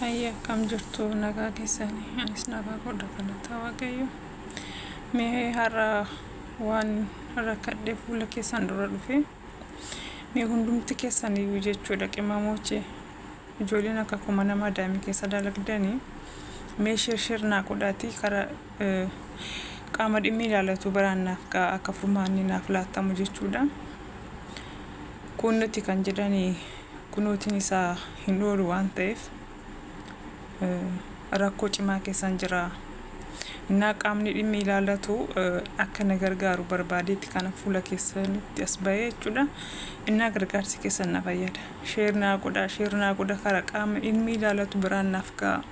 Hayyee, akkam jirtu? Nagaa keessanii? Anis nagaa godha, galataa Waaqayyo. Mee har'a waan rakkadhee fuula keessan dura dhufe, mee hundumti keessan iyyuu jechuudha, qimamooche, ijoolleen akka kuma nama adaamii keessa dalagdanii, mee share share naa godhaatii kara qaama dhimmi ilaallatu biraan naaf ga'a, akka furmaanni naaf laattamu jechuudha. Kun nuti kan jedhani kunootiin isaa hin oolu waan ta'eef rakkoo cimaa keessan jira. Innaa qaamni dhimmi ilaallatu akka na gargaaru barbaadeetti kana fuula keessanitti as bahee jechuudha. Innaa gargaarsi keessan na fayyada. Share naa godhaa, share naa godha, kara qaama dhimmi ilaallatu biraan naaf ga'a.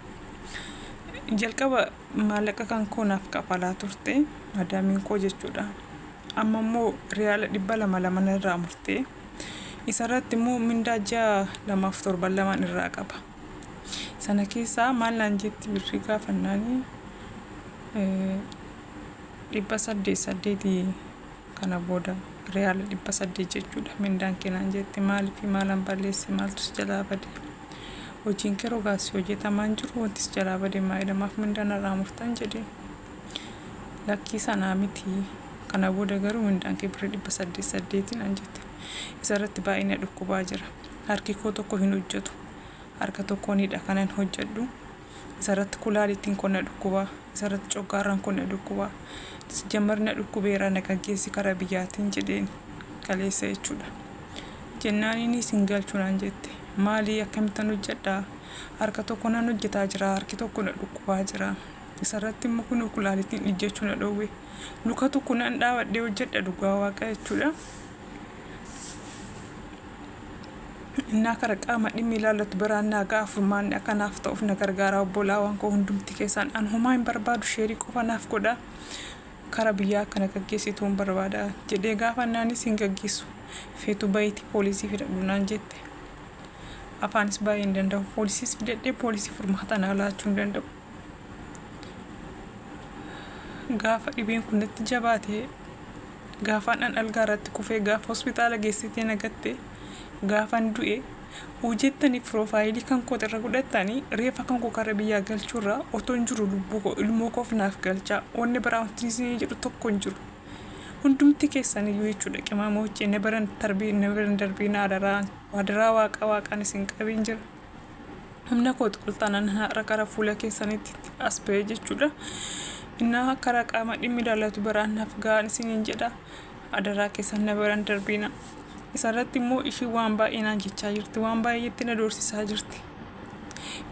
Jalqaba maallaqa kan koo naaf kafalaa turte madaamiin koo jechuudha. Amma immoo riyaala 200 lama narraa murtee, isarratti immoo mindaa ji'a 2f torban 2n irraa qaba. Sana keessaa maal naan jetti? Birrii gaafannaanii 800 8 kana booda riyaala 800 jechuudha mindaan kee naan jette. Maaliif? Maalan balleesse? Maaltu si jalaa bade? Hojiin kee rogaas hojjetamaa hin jiru, wanti si jalaa bade maalidha? Maaf mindaa narraa murtan jedhee. Lakkii, sanaa miti, kana booda garuu mindaan kee birrii 800 8 naan jette. Isarratti baay'ee na dhukkubaa jira. Harki koo tokko hin hojjetu. Harka tokkoonidha kanan hojjedhu. Isarratti kulaalittiin koo na dhukkubaa. Isarratti coggaarraan koo na dhukkubaa. Jammar na dhukkubeera, na gaggeessi karaa biyyaatiin jedheen kaleessa jechuudha. Jennaan inni sin galchu naan jette. Maali, akkamittan hojjedhaa? Harka tokko nan hojjetaa jira, harki tokko na dhukkubaa jira. Isarratti immoo kun kulaalittiin ijjechuu na dhoowwe. Luka tokko nan dhaabadhee hojjedha, dhugaa Waaqa jechuudha. Innaa kara qaama dhimmi ilaallatu biraan naa ga'a, furmaanni akka naaf ta'uuf na gargaara. Obbolaawwan koo hundumti keessan, an homaa hin barbaadu, share qofa naaf godha. Kara biyyaa akka na gaggeessituun barbaada jedhee gaafannaanis, hin gaggeessu, feetu bahiitii poolisii fidadhu naan jette. Afaanis baay'ee hin danda'u. Poolisiis fidadhee poolisii furmaata naa laachuu hin danda'u. Gaafa dhibeen kun natti jabaate, gaafaan an algaa irratti kufee, gaafa hospitaala geessitee na gatte, gaafan du'e hojjettanii profile kan koo irra godhattanii reeffa kan koo kara biyyaa galchuurraa otoo hin jiru lubbuu koo ilmoo koof naaf galchaa. Wanni biraa wanti isin jedhu tokko hin jiru. Hundumti keessan iyyuu jechuudha, qimamoochee, na biran tarbii, na biran darbiin, adaraa, adaraa, Waaqa Waaqaan isin qabiin jira. Humna kooti ol taanaan har'a kara fuula keessanitti as ba'ee jechuudha. Innaa karaa qaama dhimmi ilaallatu biraan naaf ga'an isiniin jedha. Adaraa keessan, na biran darbiina. Isarratti immoo ishii waan baay'ee naan jechaa jirti. Waan baay'eetti na doorsisaa jirti.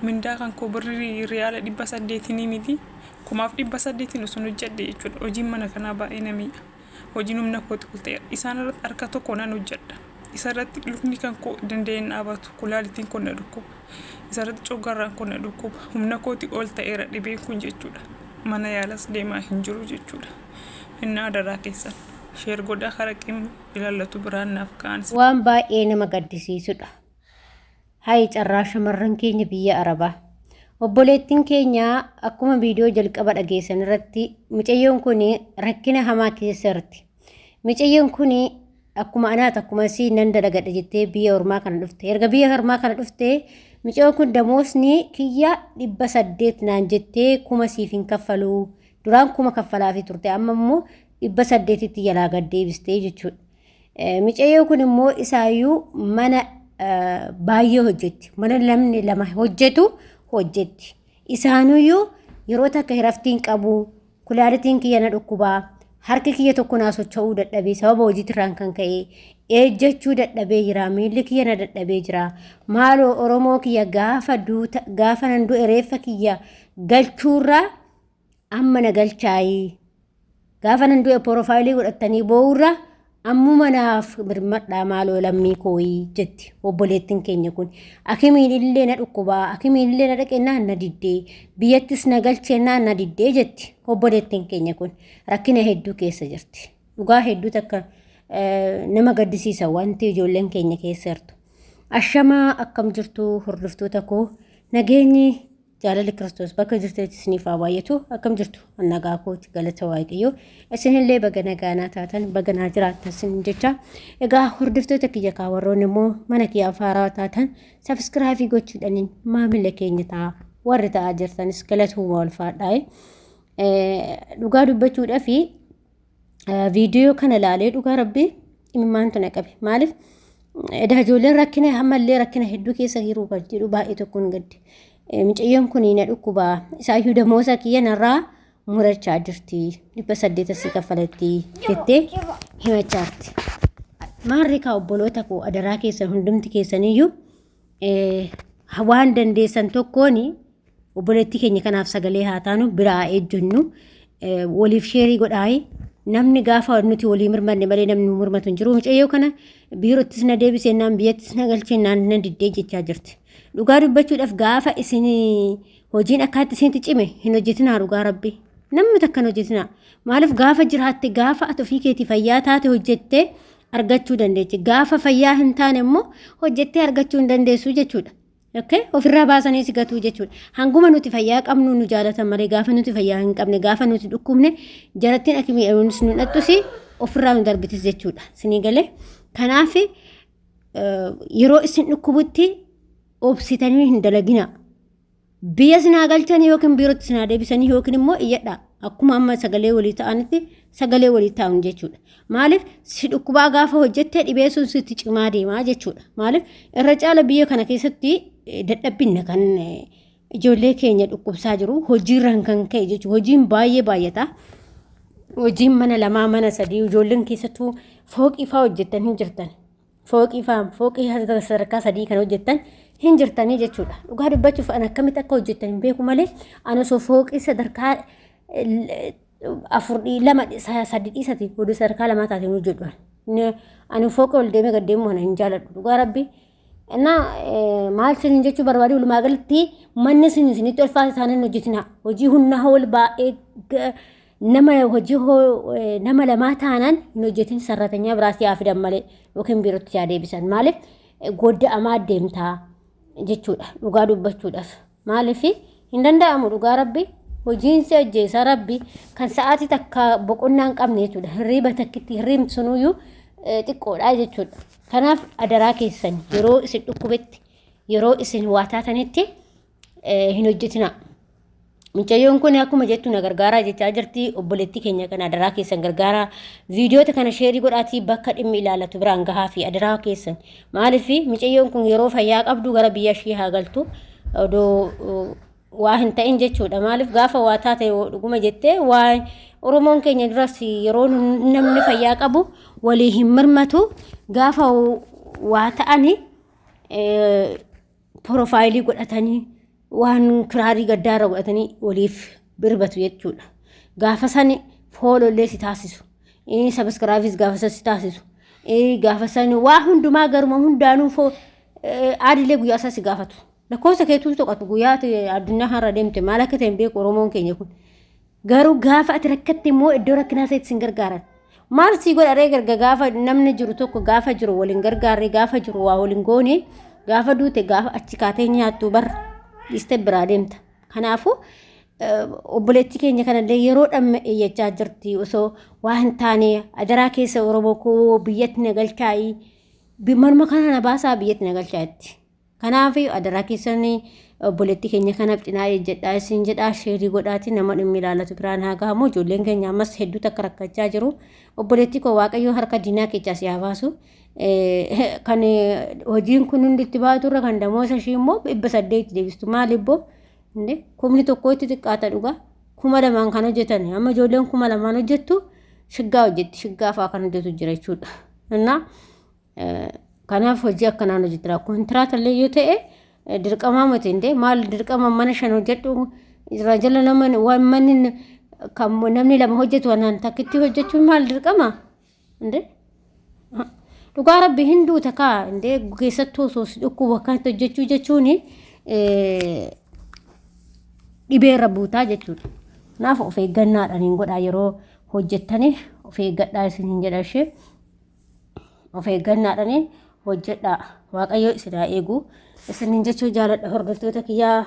Mindaa kan koo birrii riyaala 800n miti. 1800n osoo hojjedhe jechuudha. Hojiin mana kanaa baay'ee na miidha. Hojiin humna kooti ol ta'eera. Isaan irratti harka tokko nan hojjedha. Isarratti lukni kan koo danda'ee hin dhaabatu. Kulaalitiin koo na dhukkuba. Isarratti coggarraan koo na dhukkuba. Humna kooti ol ta'eera dhibeen kun jechuudha. Mana yaalas deemaa hin jiru jechuudha. Innaa adaraa keessan, share godhaa, kara qimmi ilaallatu biraan naaf ga'an. Waan baay'ee nama gaddisiisudha. Hayi carraa shamarran keenya biyya Arabaa. Obboleettiin keenya akkuma viidiyoo jalqaba dhageessan irratti mucayyoon kun rakkina hamaa keessa jirti. Mucayyoon kun akkuma anaat akkuma isii nan dalagadha jettee biyya ormaa kana dhufte. Erga biyya ormaa kana dhufte mucayyoon kun damoosni kiyya 800 naan jettee 1000 siif hin kaffaluu. Duraan 1000 kaffalaafii turte, amma immoo 800tti jalaa gad deebistee jechuudha. Mucayyoo kun immoo isaayyuu mana baay'ee hojjetti. Mana namni lama hojjetu hojjetti. Isaanuyyuu yeroo takka hiraftiin qabu, kulaalitiin kiyya na dhukkubaa, harki kiyya tokko naa socho'uu dadhabee, sababa hojiitirraan kan ka'e ejjechuu dadhabee jira, miilli kiyya na dadhabee jira. Maaloo Oromoo kiyya, gaafa duuta, gaafa nan du'e reeffa kiyya galchuurraa amma na galchaayii. Gaafa nan du'e profile godhattanii boo'urra ammuma naaf birmadhaa maaloo lammii kooyii jetti obboleettiin keenya kun. Akimiin illee na dhukkubaa, akimiin illee na dhaqennaan na diddee, biyyattis na galchennaan na diddee jetti obboleettiin keenya kun. Rakkina hedduu keessa jirti. Dhugaa hedduu takka nama gaddisiisa wanti ijoolleen keenya keessa jirtu. Ashamaa, akkam jirtu hordoftoota koo? Nageenyi Jaalalli Kiristoos bakka jirtanitti isiniif haa baay'atu. Akkam jirtu? Nagaa kooti galata Waaqayyoo. Isinillee baga nagaanaa taatan baga naa jiraattan isin jecha. Egaa hordoftoota kiyya kaa warroonni immoo mana kiyyaaf haaraa taatan sabiskiraaybii gochuudhaan maamila keenya ta'a. Warri ta'aa jirtanis galatooma ulfaadhaa. Dhugaa dubbachuudhaaf viidiyoo kana ilaalee dhugaa rabbii imimmaantu na qabe. Maaliif edaa ijoolleen rakkina ammallee rakkina hedduu keessa jiru kan jedhu baay'ee tokkoon gadde. Mucayyoon kun na dhukkubaa isaayyuu damoosa kiyya narraa murachaa jirti 800 asii kaffalatti jettee himachaarti. Maarri kaa obboloota koo adaraa keessan hundumti keessaniyyuu waan dandeessan tokkoon obboleettii keenya kanaaf sagalee haa taanu biraa ejjennu waliif sheerii godhaayi namni gaafa nuti walii mirmanne malee namni nu mirmatu hin jiru mucayyoo kana biirottis na deebisee naan biyyattis na galchee naan na diddee jechaa jirti dhugaa dubbachuudhaaf gaafa isin hojiin akkaatti isinitti cime hin hojjetinaa dhugaa rabbi namni takka hin hojjetinaa maaliif gaafa jiraatte gaafa ati ofii keetii fayyaa taate hojjettee argachuu dandeechi gaafa fayyaa hin taane immoo hojjettee argachuu hin dandeessu jechuudha. Okay? Ofirraa baasanii si gatuu jechuudha. Hanguma nuti fayyaa qabnu nu jaalatan malee gaafa nuti fayyaa hin qabne gaafa nuti dhukkubne jarattiin akka miidhamuunis nu dhattus ofirraa nu darbitis jechuudha. Sinii galee. Kanaaf yeroo isin dhukkubutti obsitanii hin dalaginaa. Biyya isin haa galchanii yookiin biirootti isin haa deebisanii yookiin immoo iyyadhaa. Akkuma amma sagalee walii ta'anitti sagalee walii ta'an jechuudha. Maaliif si dhukkubaa gaafa hojjette dhibee sun sitti cimaa deemaa jechuudha. Maaliif irra caala biyya kana keessatti dadhabbinna kan ijoollee keenya dhukkubsaa jiru hojiirraan kan ka'e jechuudha. Hojiin baay'ee baay'ata. Hojiin mana lamaa mana sadii ijoolleen keessattuu fooqii fa'aa hojjettan hin jirtan. Fooqii fa'aa fooqii sadarkaa sadii kan hojjettan hin jirtanii jechuudha. Dhugaa dubbachuuf an akkamitti akka hojjettan hin beeku malee an osoo fooqii sadarkaa afur lama sadi dhiisati oduu sadarkaa lamaa taate hin hojjedhu. Ani fooqii ol deemee gad deemuu kana hin jaaladhu dhugaa rabbi. Innaa maal isin jechuu barbaade walumaa galatti manni isin isinitti ulfaate taanaan hin hojjetinaa. Hojii humnaa ol baay'ee nama hojii nama lamaa taanaan hin hojjetin sarratanyaa biraas yaa fidan malee yookiin biirootti yaa deebisan maaliif godda'amaa deemtaa jechuudha dhugaa dubbachuudhaaf maaliif hin danda'amu dhugaa rabbi hojiin si ajjeesaa rabbi kan sa'aatii takka boqonnaa hin qabne jechuudha hirriiba takkitti hirriibni sunuyyuu xiqqoodha jechuudha kanaaf adaraa keessan yeroo isin dhukkubetti yeroo isin waa taatanitti hin hojjetinaa. Mucayyoon kun akkuma jettu na gargaaraa jechaa jirti. Obboleettii keenya kana adaraa keessan gargaaraa. Viidiyoota kana sheerii godhaatii bakka dhimmi ilaallatu biraan gahaa fi adaraa keessan. Maaliif mucayyoon kun yeroo fayyaa qabdu gara biyya ishii haa galtu. Odoo waa hin ta'in jechuudha. Maaliif gaafa waa taate dhuguma jettee waa Oromoon keenya duras yeroo namni fayyaa qabu walii hin mirmatu gaafa waa ta'ani porofaayilii godhatanii waan kiraarii gaddaarra godhatanii waliif birbatu jechuudha. Gaafa sani foolollee si taasisu. Sabiskiraayibis gaafa san si taasisu. Gaafa sani waa hundumaa garuma hundaanuu aadilee guyyaa isaa si gaafatu. Lakkoofsa keetuu toqatu guyyaa addunyaa har'a deemte maal akka ta'e hin beeku Oromoon keenya kun. Garuu gaafa ati rakkatte immoo iddoo rakkinaa isaatti sin gargaaran. Maal sii godha ree garga gaafa namni jiru tokko gaafa jiru waliin gargaarree gaafa jiru waa waliin goone gaafa duute gaafa achi kaatee nyaattu bar dhiistee biraa deemta. Kanaafuu obboleettii keenya kanallee yeroo dhamma iyyachaa jirti osoo waa hin taane adaraa keessa Oromoo koo biyyatti na galchaayii manuma kana na baasaa biyyatti na galchaayetti. Kanaaf adaraa keessan obboleettii keenya kanaaf cinaa ejjedhaa isin jedhaa sheerii godhaati nama dhimmi ilaallatu biraan haa gahamu ijoolleen keenya ammas hedduu takka rakkachaa jiru obboleettii koo waaqayyoo harka diinaa keessaa si haa baasu kan hojiin kun hundi itti baatu irra kan damoosa ishii immoo 800 deebistu maal ibboo kumni tokko itti xiqqaata dhugaa 2000n kan hojjetan amma ijoolleen 2000n hojjettu shiggaa hojjetti shiggaa fa'aa kan hojjetu jira jechuudha. Innaa Kanaaf hojii akkanaan hojjetira. Kontiraata illee yoo ta'e dirqamaa miti indee maal dirqama mana shan hojjedhu irraa jala nama waan manni kan namni lama hojjetu anaan takkitti hojjechuun maal dirqama indee dhugaa rabbi hin duuta kaa indee keessattuu osoo si dhukkubu akkanatti hojjechuu jechuun dhibee irra buutaa jechuudha. Kanaaf of eeggannaadhaan hin godhaa yeroo hojjettanii of eeggadhaa isin hin jedha ishee. Of eeggannaadhaan Hojjedhaa. Waaqayyo isin haa eegu. Isinin jechuu jaaladha hordoftoota kiyyaa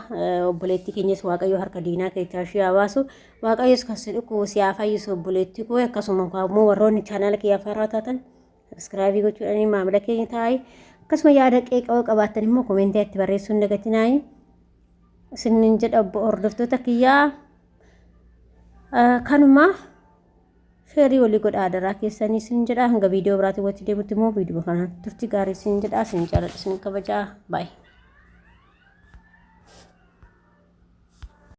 obboleettii keenyas Waaqayyo harka diinaa keessaa ishee haa baasu. Waaqayyos kan si dhukkubu si haa fayyisu obboleettii koo akkasuma immoo warroonni chaanaala kiyyaaf haaraa taatan sabiskiraabii gochuudhaan maamila keenya ta'aa. Akkasuma yaada qeeqawoo qabaattan immoo komentii itti barreessuu hin dagatinaayi. Isinin jedha obbo hordoftoota kiyyaa kanuma. Sheerii walii godhaa adaraa keessanii isin jedha hanga viidiyoo biraatiin walitti deebitti immoo viidiyoo kanaan turtii gaarii isin jedha isin jaaladha isin kabajaa baay'ee.